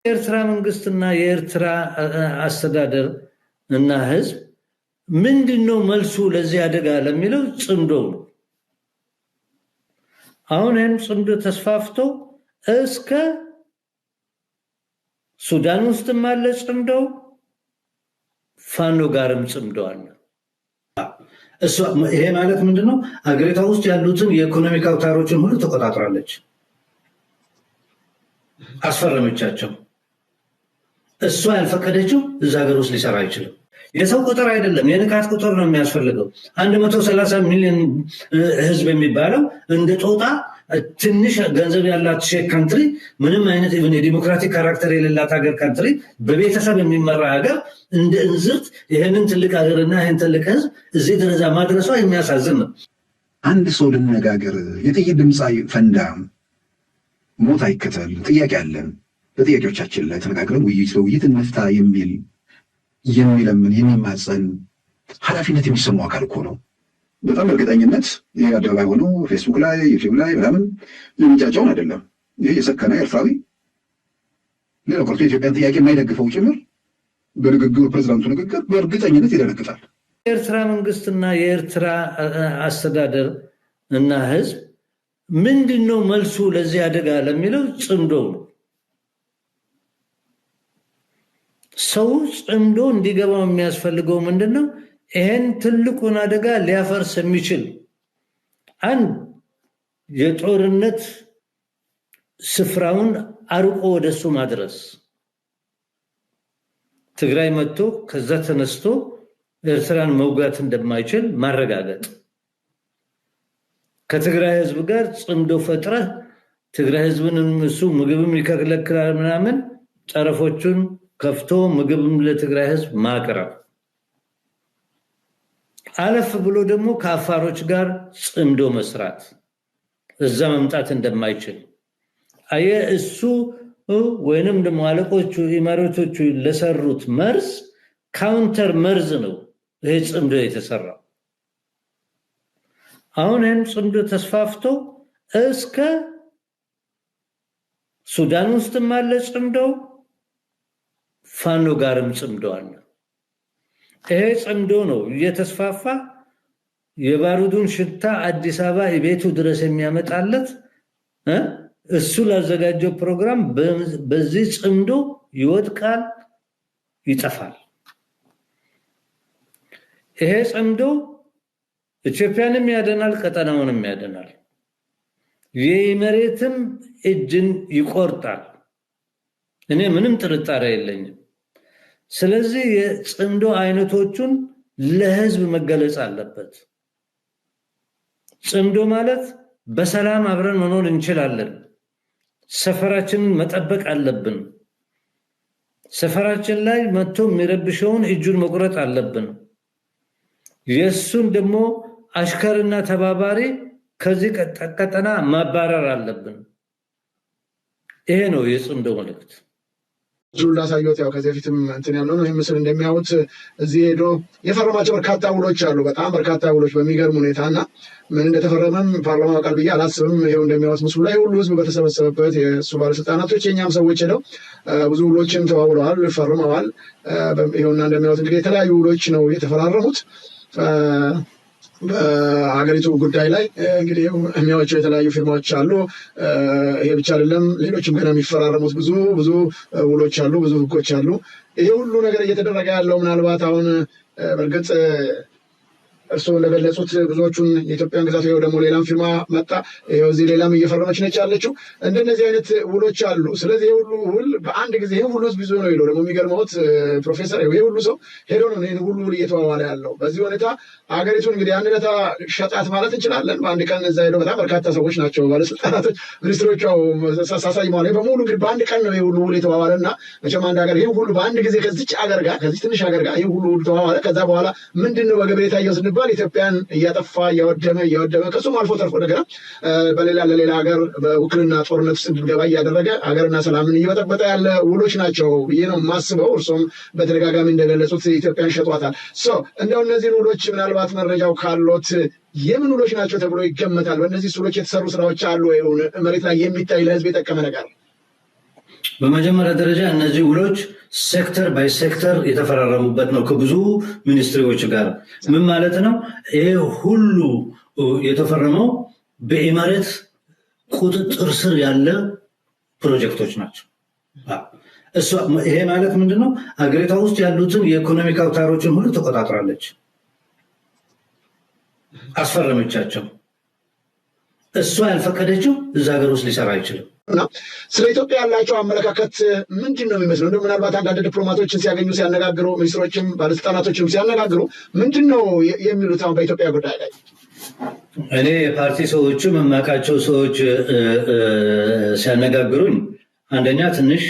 የኤርትራ መንግስትና የኤርትራ አስተዳደር እና ህዝብ ምንድነው መልሱ ለዚህ አደጋ ለሚለው ጽምዶ ነው። አሁን ይህን ጽምዶ ተስፋፍቶ እስከ ሱዳን ውስጥም አለ ጽምዶ፣ ፋኖ ጋርም ጽምዶ አለ። ይሄ ማለት ምንድነው? አገሪቷ ውስጥ ያሉትን የ economic አውታሮችን ሁሉ ተቆጣጥራለች፣ አስፈረመቻቸው። እሷ ያልፈቀደችው እዛ ሀገር ውስጥ ሊሰራ አይችልም። የሰው ቁጥር አይደለም፣ የንቃት ቁጥር ነው የሚያስፈልገው። 130 ሚሊዮን ህዝብ የሚባለው እንደ ጦጣ ትንሽ ገንዘብ ያላት ሼክ country፣ ምንም አይነት even የ democratic character የሌላት ሀገር country፣ በቤተሰብ የሚመራ ሀገር እንደ እንዝርት ይህንን ትልቅ ሀገርና ይህን ትልቅ ህዝብ እዚህ ደረጃ ማድረሷ የሚያሳዝን ነው። አንድ ሰው ልነጋገር፣ የጥይት ድምፅ ፈንዳ፣ ሞት አይከተል፣ ጥያቄ አለን። በጥያቄዎቻችን ላይ ተነጋግረን ውይይት ለውይይት እንፍታ የሚል፣ የሚለምን፣ የሚማፀን፣ ኃላፊነት የሚሰማው አካል እኮ ነው። በጣም እርግጠኝነት ይህ አደባባይ ሆኖ ፌስቡክ ላይ፣ ዩቲዩብ ላይ ምናምን የሚጫጫውን አይደለም። ይህ የሰከነ ኤርትራዊ፣ ሌላው ቀርቶ የኢትዮጵያን ጥያቄ የማይደግፈው ጭምር በንግግሩ፣ ፕሬዚዳንቱ ንግግር በእርግጠኝነት ይደነግጣል። የኤርትራ መንግስትና የኤርትራ አስተዳደር እና ህዝብ ምንድነው መልሱ ለዚህ አደጋ ለሚለው ጽምዶ ነው። ሰው ጽምዶ እንዲገባው የሚያስፈልገው ምንድነው? ይሄን ትልቁን አደጋ ሊያፈርስ የሚችል አንድ የጦርነት ስፍራውን አርቆ ወደሱ ማድረስ፣ ትግራይ መጥቶ ከዛ ተነስቶ ኤርትራን መውጋት እንደማይችል ማረጋገጥ፣ ከትግራይ ህዝብ ጋር ጽምዶ ፈጥረህ ትግራይ ህዝብን እሱ ምግብም ይከለክላል ምናምን፣ ጠረፎቹን ከፍቶ ምግብም ለትግራይ ህዝብ ማቅረብ፣ አለፍ ብሎ ደግሞ ከአፋሮች ጋር ጽምዶ መስራት፣ እዛ መምጣት እንደማይችል። አየህ፣ እሱ ወይንም ደግሞ አለቆቹ ኢማራቶቹ ለሰሩት መርዝ counter መርዝ ነው ይሄ ጽምዶ የተሰራው። አሁን ይህን ጽምዶ ተስፋፍቶ እስከ ሱዳን ውስጥም አለ ጽምዶ፣ ፋኖ ጋርም ጽምዶ አለ። ይሄ ጽምዶ ነው እየተስፋፋ የባሩዱን ሽታ አዲስ አበባ ቤቱ ድረስ የሚያመጣለት። እሱ ላዘጋጀው ፕሮግራም በዚህ ጽምዶ ይወድቃል፣ ይጠፋል። ይሄ ጽምዶ ኢትዮጵያንም ያደናል፣ ቀጠናውንም ያደናል። የመሬትም እጅን ይቆርጣል። እኔ ምንም ጥርጣሬ የለኝም። ስለዚህ የጽምዶ አይነቶቹን ለህዝብ መገለጽ አለበት። ጽምዶ ማለት በሰላም አብረን መኖር እንችላለን። ሰፈራችንን መጠበቅ አለብን። ሰፈራችን ላይ መጥቶ የሚረብሸውን እጁን መቁረጥ አለብን። የእሱን ደግሞ አሽከርና ተባባሪ ከዚህ ቀጠና ማባረር አለብን። ይሄ ነው የጽምዶ መልእክት። ምስሉን ላሳየሁት፣ ያው ከዚህ በፊትም እንትን ያልነው ነው። ይህ ምስል እንደሚያዩት እዚህ ሄዶ የፈረማቸው በርካታ ውሎች አሉ። በጣም በርካታ ውሎች በሚገርም ሁኔታ፣ እና ምን እንደተፈረመም ፓርላማ ያውቃል ብዬ አላስብም። ይኸው እንደሚያዩት ምስሉ ላይ ሁሉ ህዝብ በተሰበሰበበት የእሱ ባለስልጣናቶች፣ የእኛም ሰዎች ሄደው ብዙ ውሎችን ተዋውለዋል፣ ፈርመዋል። ይኸውና እንደሚያዩት እንግዲህ የተለያዩ ውሎች ነው የተፈራረሙት። በሀገሪቱ ጉዳይ ላይ እንግዲህ የሚያዋቸው የተለያዩ ፊርማዎች አሉ። ይሄ ብቻ አይደለም፣ ሌሎችም ገና የሚፈራረሙት ብዙ ብዙ ውሎች አሉ፣ ብዙ ህጎች አሉ። ይሄ ሁሉ ነገር እየተደረገ ያለው ምናልባት አሁን በእርግጥ እርስዎ እንደገለጹት ብዙዎቹን የኢትዮጵያን ግዛት፣ ይኸው ደግሞ ሌላም ፊርማ መጣ፣ ይኸው እዚህ ሌላም እየፈረመች ነች ያለችው። እንደነዚህ አይነት ውሎች አሉ። ስለዚህ ይሄ ሁሉ ውል በአንድ ጊዜ ይሄ ሁሉ ህዝብ ይዞ ነው ሄዶ፣ ደግሞ የሚገርመውት ፕሮፌሰር ይሄ ሁሉ ሰው ሄዶ ነው ይህን ሁሉ ውል እየተዋዋለ ያለው። በዚህ ሁኔታ ሀገሪቱን እንግዲህ አንድ ዕለት ሸጣት ማለት እንችላለን። በአንድ ቀን እዛ ሄደው በጣም በርካታ ሰዎች ናቸው፣ ባለስልጣናቶች፣ ሚኒስትሮች ሳሳይ መሆን በሙሉ እንግዲህ በአንድ ቀን ነው ይሄ ሁሉ ውል የተዋዋለ። እና መቼም አንድ ሀገር ይህን ሁሉ በአንድ ጊዜ ከዚች ሀገር ጋር፣ ከዚች ትንሽ ሀገር ጋር ይህን ሁሉ ውል ተዋዋለ። ከዛ በኋላ ምንድን ነው በገበሬ የታየው ስንባል ኢትዮጵያን እያጠፋ፣ እያወደመ እያወደመ፣ ከሱም አልፎ ተርፎ እንደገና በሌላ ለሌላ ሀገር በውክልና ጦርነት ውስጥ እንድንገባ እያደረገ ሀገርና ሰላምን እየበጠበጠ ያለ ውሎች ናቸው ብዬ ነው የማስበው። እርሶም በተደጋጋሚ እንደገለጹት ኢትዮጵያን ሸጧታል። እንደው እነዚህን ውሎች ምናልባት መረጃው ካሎት የምን ውሎች ናቸው ተብሎ ይገመታል? በእነዚህ ውሎች የተሰሩ ስራዎች አሉ ወይ? መሬት ላይ የሚታይ ለህዝብ የጠቀመ ነገር? በመጀመሪያ ደረጃ እነዚህ ውሎች sector by sector የተፈራረሙበት ነው ከብዙ ministry ዎች ጋር። ምን ማለት ነው? ይሄ ሁሉ የተፈረመው በኢማሬት ቁጥጥር ስር ያለ ፕሮጀክቶች ናቸው። ይሄ ማለት ምንድነው? አገሪቷ ውስጥ ያሉትን የ economic አውታሮችን ሁሉ ተቆጣጥራለች፣ አስፈረመቻቸው። እሷ ያልፈቀደችው እዛ ሀገር ውስጥ ሊሰራ አይችልም። እና ስለ ኢትዮጵያ ያላቸው አመለካከት ምንድን ነው የሚመስለው? እንደው ምናልባት አንዳንድ ዲፕሎማቶችን ሲያገኙ ሲያነጋግሩ፣ ሚኒስትሮችም ባለስልጣናቶችም ሲያነጋግሩ ምንድን ነው የሚሉት አሁን በኢትዮጵያ ጉዳይ ላይ? እኔ የፓርቲ ሰዎችም የማውቃቸው ሰዎች ሲያነጋግሩኝ አንደኛ ትንሽ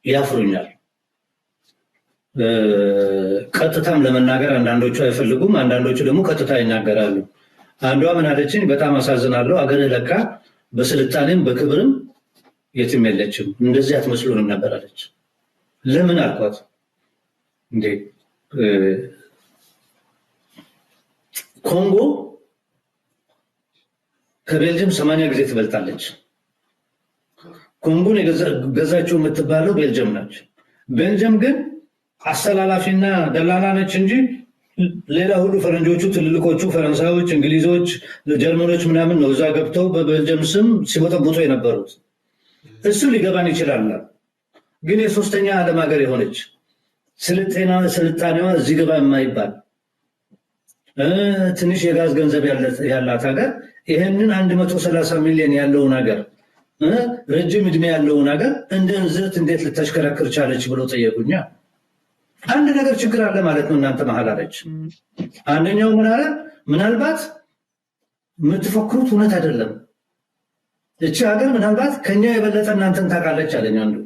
ያፍሩኛል። ቀጥታም ለመናገር አንዳንዶቹ አይፈልጉም፣ አንዳንዶቹ ደግሞ ቀጥታ ይናገራሉ። አንዷ ምን አለችኝ? በጣም አሳዝናለሁ፣ አገርህ ለካ በስልጣኔም በክብርም የትም የለችም፣ እንደዚህ አትመስሉንም ነበር አለች። ለምን አልኳት። እንዴ ኮንጎ ከቤልጅየም 80 ጊዜ ትበልጣለች። ኮንጎን ገዛችው የምትባለው ቤልጅየም ነች። ቤልጅየም ግን አስተላላፊና ደላላ ነች እንጂ ሌላ ሁሉ ፈረንጆቹ ትልልቆቹ ፈረንሳዮች፣ እንግሊዞች፣ ጀርመኖች ምናምን ነው እዛ ገብተው በቤልጅየም ስም ሲቦጠቡጡ የነበሩት። እሱ ሊገባን ይችላል። ግን የሶስተኛ ዓለም ሀገር የሆነች ስልጣኔዋ እዚህ ገባ የማይባል ትንሽ የጋዝ ገንዘብ ያላት ሀገር ይህንን 130 ሚሊዮን ያለውን ሀገር፣ ረጅም እድሜ ያለውን ሀገር እንደ እንዝርት እንዴት ልታሽከረክር ቻለች ብሎ ጠየቁኛ። አንድ ነገር ችግር አለ ማለት ነው እናንተ መሀል አለች። አንደኛው ምን አለ? ምናልባት የምትፎክሩት እውነት አይደለም፣ እቺ ሀገር ምናልባት ከኛ የበለጠ እናንተን ታውቃለች አለኝ አንዱ።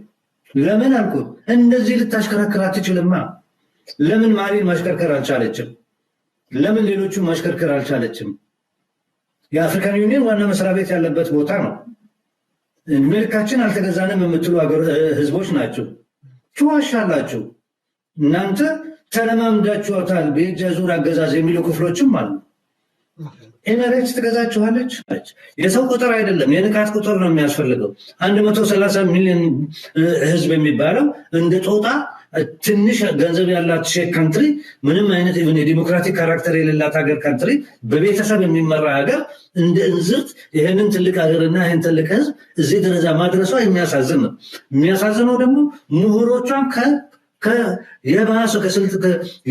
ለምን አልኩት። እንደዚህ ልታሽከረክር አትችልማ። ለምን ማሊን ማሽከርከር አልቻለችም? ለምን ሌሎቹን ማሽከርከር አልቻለችም? የ African Union ዋና መስሪያ ቤት ያለበት ቦታ ነው። መልካችን አልተገዛንም የምትሉ ህዝቦች ናቸው። ትዋሻላችሁ። እናንተ ተለማምዳችኋታል በእጅ አዙር አገዛዝ የሚሉ ክፍሎችም አሉ። ኤሚሬትስ ትገዛችኋለች። የሰው ቁጥር አይደለም የንቃት ቁጥር ነው የሚያስፈልገው። 130 ሚሊዮን ህዝብ የሚባለው እንደ ጦጣ ትንሽ ገንዘብ ያላት ሼክ country፣ ምንም አይነት even የ democratic character የሌላት ሀገር country፣ በቤተሰብ የሚመራ ሀገር እንደ እንዝርት ይህንን ትልቅ ሀገርና ይህን ትልቅ ህዝብ እዚህ ደረጃ ማድረሷ የሚያሳዝን ነው። የሚያሳዝነው ደግሞ ምሁሮቿን የባሱ ከስልት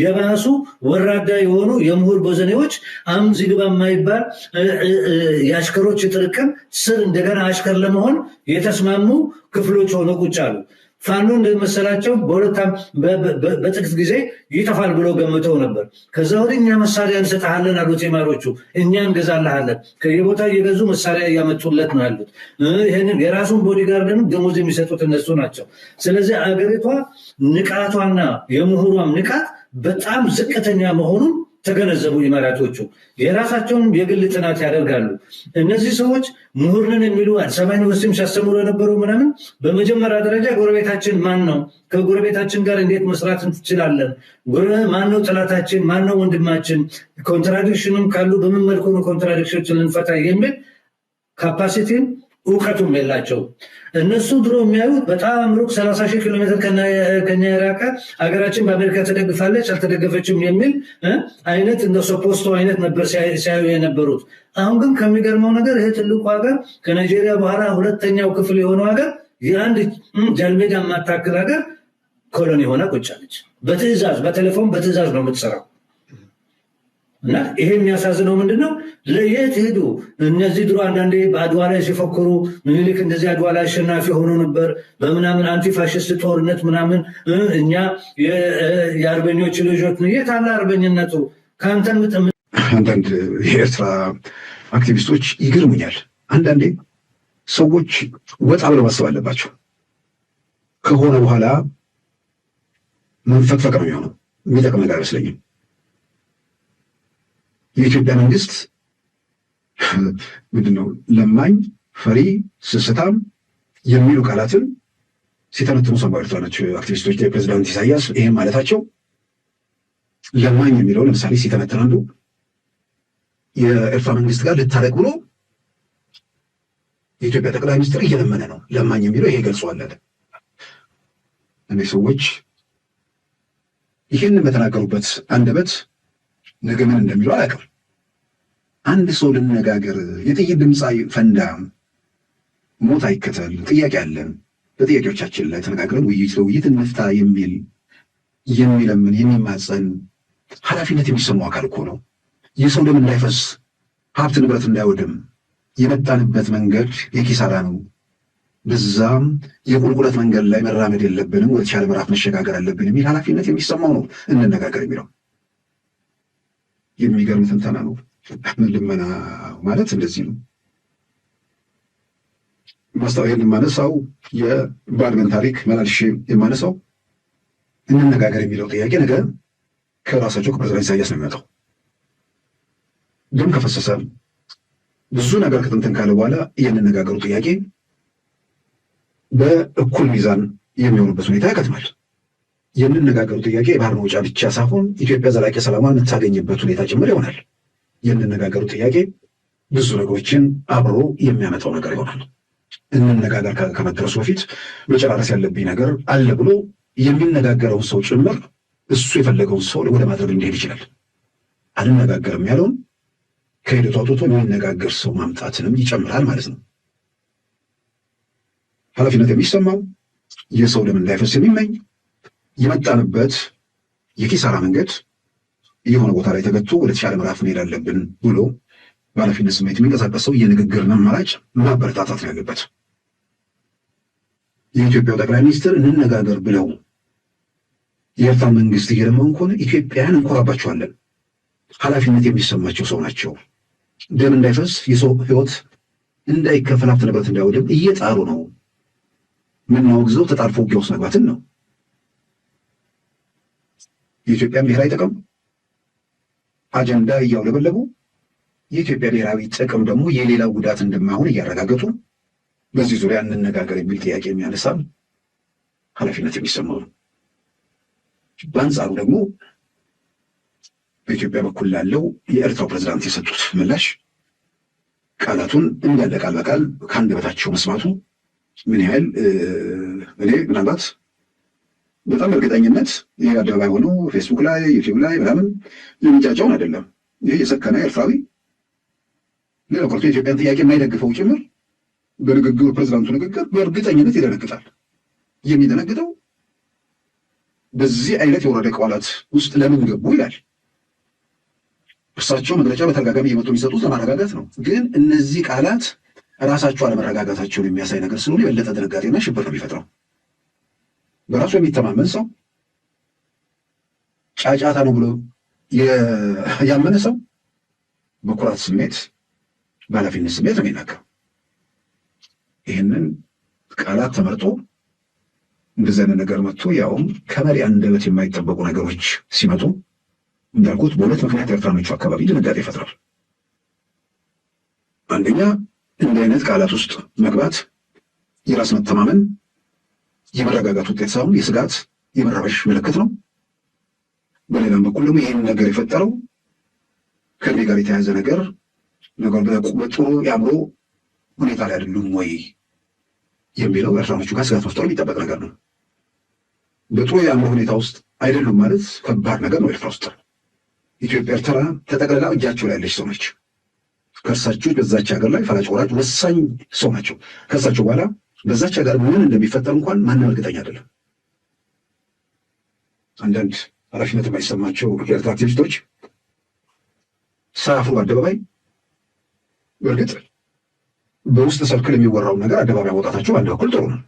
የባሱ ወራዳ የሆኑ የምሁር ቦዘኔዎች እዚህ ግባ የማይባል የአሽከሮች ጥርቅም ስር እንደገና አሽከር ለመሆን የተስማሙ ክፍሎች ሆነው ቁጭ አሉ። ፋኖ እንደመሰላቸው በጥቂት ጊዜ ይጠፋል ብሎ ገምተው ነበር። ከዛ ወዲህ እኛ መሳሪያ እንሰጥሃለን አሉት ኢማሮቹ። እኛ እንገዛልሃለን። ከየቦታ እየገዙ መሳሪያ እያመጡለት ነው ያሉት። ይህንን የራሱን bodyguard ንም ደሞዝ የሚሰጡት እነሱ ናቸው። ስለዚህ አገሪቷ ንቃቷና የምሁሯም ንቃት በጣም ዝቅተኛ መሆኑን ተገነዘቡ ኢማራቶቹ። የራሳቸውን የግል ጥናት ያደርጋሉ። እነዚህ ሰዎች ምሁር ነን የሚሉ አዲስ አበባ ዩኒቨርሲቲም ሲያስተምሩ የነበሩ ምናምን በመጀመሪያ ደረጃ ጎረቤታችን ማን ነው? ከጎረቤታችን ጋር እንዴት መስራት እንችላለን? ማን ነው ጠላታችን? ማን ነው ወንድማችን? Contradiction ም ካሉ በምን መልኩ ነው contradiction ኦችን ልንፈታ የሚል capacity ም እውቀቱም የላቸው። እነሱ ድሮ የሚያዩት በጣም ሩቅ 30 ሺህ ኪሎ ሜትር ከኛ የራቀ ሀገራችን በአሜሪካ ተደግፋለች አልተደገፈችም የሚል አይነት እንደ ሶፖስቶ አይነት ነበር ሲያዩ የነበሩት። አሁን ግን ከሚገርመው ነገር ይሄ ትልቁ ሀገር፣ ከናይጄሪያ በኋላ ሁለተኛው ክፍል የሆነው ሀገር፣ የአንድ ጃልሜዳ የማታክል ሀገር colony ሆና ቁጭ አለች። በትዕዛዝ በቴሌፎን በትዕዛዝ ነው የምትሰራው። እና ይሄ የሚያሳዝነው ምንድን ነው? ለየት ሄዱ እነዚህ ድሮ አንዳንዴ በአድዋ ላይ ሲፎክሩ ምኒልክ እንደዚህ አድዋ ላይ አሸናፊ ሆኖ ነበር በምናምን anti fascist ጦርነት ምናምን እኛ የአርበኞች ልጆች ነው። የት አለ አርበኝነቱ? ከአንተን አንዳንድ የኤርትራ አክቲቪስቶች ይገርሙኛል። አንዳንዴ ሰዎች ወጣ ብለው ማሰብ አለባቸው። ከሆነ በኋላ መንፈቅፈቅ ነው የሚሆነው። የሚጠቅም ነገር አይመስለኝም። የኢትዮጵያ መንግስት ምንድነው ለማኝ፣ ፈሪ፣ ስስታም የሚሉ ቃላትን ሲተነትኑ ሰማሁ። ኤርትራኖች አክቲቪስቶች የፕሬዚዳንት ኢሳያስ ይህን ማለታቸው ለማኝ የሚለው ለምሳሌ ሲተነትን አንዱ የኤርትራ መንግስት ጋር ልታረቅ ብሎ የኢትዮጵያ ጠቅላይ ሚኒስትር እየለመነ ነው። ለማኝ የሚለው ይሄ ገልጸዋል አለ። እነዚህ ሰዎች ይህንን በተናገሩበት አንደበት ነገ ምን እንደሚሉ አላውቅም። አንድ ሰው ልነጋገር፣ የጥይት ድምፅ ፈንዳ፣ ሞት አይከተል፣ ጥያቄ አለን፣ በጥያቄዎቻችን ላይ ተነጋግረን ውይይት ለውይይት እንፍታ የሚል የሚለምን የሚማፀን ኃላፊነት የሚሰማው አካል እኮ ነው። የሰው ደም እንዳይፈስ፣ ሀብት ንብረት እንዳይወድም፣ የመጣንበት መንገድ የኪሳራ ነው፣ በዛም የቁልቁለት መንገድ ላይ መራመድ የለብንም፣ ወደ ተሻለ ምዕራፍ መሸጋገር አለብን የሚል ኃላፊነት የሚሰማው ነው እንነጋገር የሚለው። የሚገርም ትንተና ነው። ልመና ማለት እንደዚህ ነው። ማስታወቂያ የማነሳው የባድመን ታሪክ መላልሼ የማነሳው እንነጋገር የሚለው ጥያቄ ነገ ከራሳቸው ከፕሬዝዳንት ኢሳያስ ነው የሚመጣው። ደም ከፈሰሰ፣ ብዙ ነገር ከትንትን ካለ በኋላ የእንነጋገሩ ጥያቄ በእኩል ሚዛን የሚሆኑበት ሁኔታ ያከትማል። የእንነጋገሩ ጥያቄ የባህር መውጫ ብቻ ሳይሆን ኢትዮጵያ ዘላቂ ሰላሟን የምታገኝበት ሁኔታ ጭምር ይሆናል። የእንነጋገሩ ጥያቄ ብዙ ነገሮችን አብሮ የሚያመጣው ነገር ይሆናል። እንነጋገር ከመድረሱ በፊት መጨራረስ ያለብኝ ነገር አለ ብሎ የሚነጋገረውን ሰው ጭምር እሱ የፈለገውን ሰው ወደ ማድረግ እንዲሄድ ይችላል። አልነጋገርም ያለውን ከሂደቱ አውጥቶ የሚነጋገር ሰው ማምጣትንም ይጨምራል ማለት ነው። ኃላፊነት የሚሰማው፣ የሰው ደም እንዳይፈስ የሚመኝ፣ የመጣንበት የኪሳራ መንገድ የሆነ ቦታ ላይ ተገቶ ወደ ተሻለ ምዕራፍ መሄድ አለብን ብሎ በኃላፊነት ስሜት የሚንቀሳቀስ ሰው የንግግርን አማራጭ ማበረታታት ነው ያለበት። የኢትዮጵያው ጠቅላይ ሚኒስትር እንነጋገር ብለው የኤርትራ መንግስት እየለመኑ ከሆነ ኢትዮጵያን እንኮራባቸዋለን። ኃላፊነት የሚሰማቸው ሰው ናቸው። ደም እንዳይፈስ፣ የሰው ሕይወት እንዳይከፈል፣ ሀብት ንብረት እንዳይወድም እየጣሩ ነው። የምናወግዘው ተጣድፎ ውጊያ ውስጥ መግባትን ነው። የኢትዮጵያን ብሔራዊ ጥቅም አጀንዳ እያውለበለቡ፣ የኢትዮጵያ ብሔራዊ ጥቅም ደግሞ የሌላው ጉዳት እንደማይሆን እያረጋገጡ፣ በዚህ ዙሪያ እንነጋገር የሚል ጥያቄ የሚያነሳ ኃላፊነት የሚሰማው ነው። በአንጻሩ ደግሞ በኢትዮጵያ በኩል ላለው የኤርትራው ፕሬዝዳንት የሰጡት ምላሽ ቃላቱን እንዳለ ቃል በቃል ከአንደበታቸው መስማቱ ምን ያህል እኔ ምናልባት በጣም እርግጠኝነት ይህ አደባባይ ሆኖ ፌስቡክ ላይ፣ ዩቲዩብ ላይ ምናምን የሚጫጫውን አይደለም። ይህ የሰከነ ኤርትራዊ፣ ሌላው ቀርቶ የኢትዮጵያን ጥያቄ የማይደግፈው ጭምር በንግግሩ ፕሬዝዳንቱ ንግግር በእርግጠኝነት ይደነግጣል። የሚደነግጠው በዚህ አይነት የወረደ ቃላት ውስጥ ለምን ገቡ ይላል። እርሳቸው መግለጫ በተደጋጋሚ እየመጡ የሚሰጡት ለማረጋጋት ነው። ግን እነዚህ ቃላት ራሳቸው አለመረጋጋታቸውን የሚያሳይ ነገር ስለሆነ የበለጠ ድንጋጤና ሽብር ነው የሚፈጥረው። በራሱ የሚተማመን ሰው፣ ጫጫታ ነው ብሎ ያመነ ሰው በኩራት ስሜት፣ በኃላፊነት ስሜት ነው የሚናገረው። ይህንን ቃላት ተመርጦ እንደዚህ አይነት ነገር መጥቶ ያውም ከመሪ አንደበት የማይጠበቁ ነገሮች ሲመጡ እንዳልኩት በሁለት ምክንያት ኤርትራኖቹ አካባቢ ድንጋጤ ይፈጥራል። አንደኛ፣ እንዲህ አይነት ቃላት ውስጥ መግባት የራስ መተማመን፣ የመረጋጋት ውጤት ሳይሆን የስጋት፣ የመረበሽ ምልክት ነው። በሌላም በኩል ደግሞ ይህን ነገር የፈጠረው ከእድሜ ጋር የተያያዘ ነገር በጥሩ የአእምሮ ሁኔታ ላይ አይደሉም ወይ የሚለው ኤርትራኖቹ ጋር ስጋት መፍጠሩ የሚጠበቅ ነገር ነው። በጥሩ የአእምሮ ሁኔታ ውስጥ አይደሉም ማለት ከባድ ነገር ነው። ኤርትራ ውስጥ ኢትዮጵያ ኤርትራ ተጠቅልላ እጃቸው ላይ ያለች ሰው ነች። ከእርሳቸው በዛች ሀገር ላይ ፈላጭ ቆራጭ ወሳኝ ሰው ናቸው። ከእርሳቸው በኋላ በዛች ሀገር ምን እንደሚፈጠር እንኳን ማንም እርግጠኛ አይደለም። አንዳንድ ኃላፊነት የማይሰማቸው የኤርትራ አክቲቪስቶች ሳያፍሩ አደባባይ፣ በእርግጥ በውስጥ circle የሚወራውን ነገር አደባባይ ማውጣታቸው በአንድ በኩል ጥሩ ነው።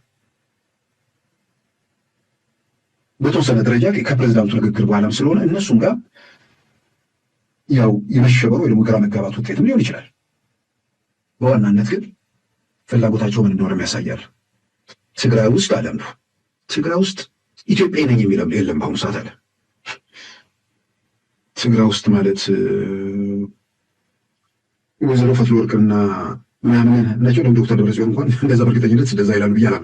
በተወሰነ ደረጃ ከፕሬዚዳንቱ ንግግር በኋላም ስለሆነ እነሱም ጋር ያው የመሸበሩ ወይ ደግሞ ግራ መጋባት ውጤትም ሊሆን ይችላል። በዋናነት ግን ፍላጎታቸው ምን እንደሆነ ያሳያል። ትግራይ ውስጥ አለ፣ ትግራይ ውስጥ ኢትዮጵያ ነኝ የሚለው የለም በአሁኑ ሰዓት አለ። ትግራይ ውስጥ ማለት ወይዘሮ ፈትለወርቅና ምናምን ናቸው። ዶክተር ደብረጽዮን እንኳን እንደዛ በእርግጠኝነት እንደዛ ይላሉ ብዬ አላምንም።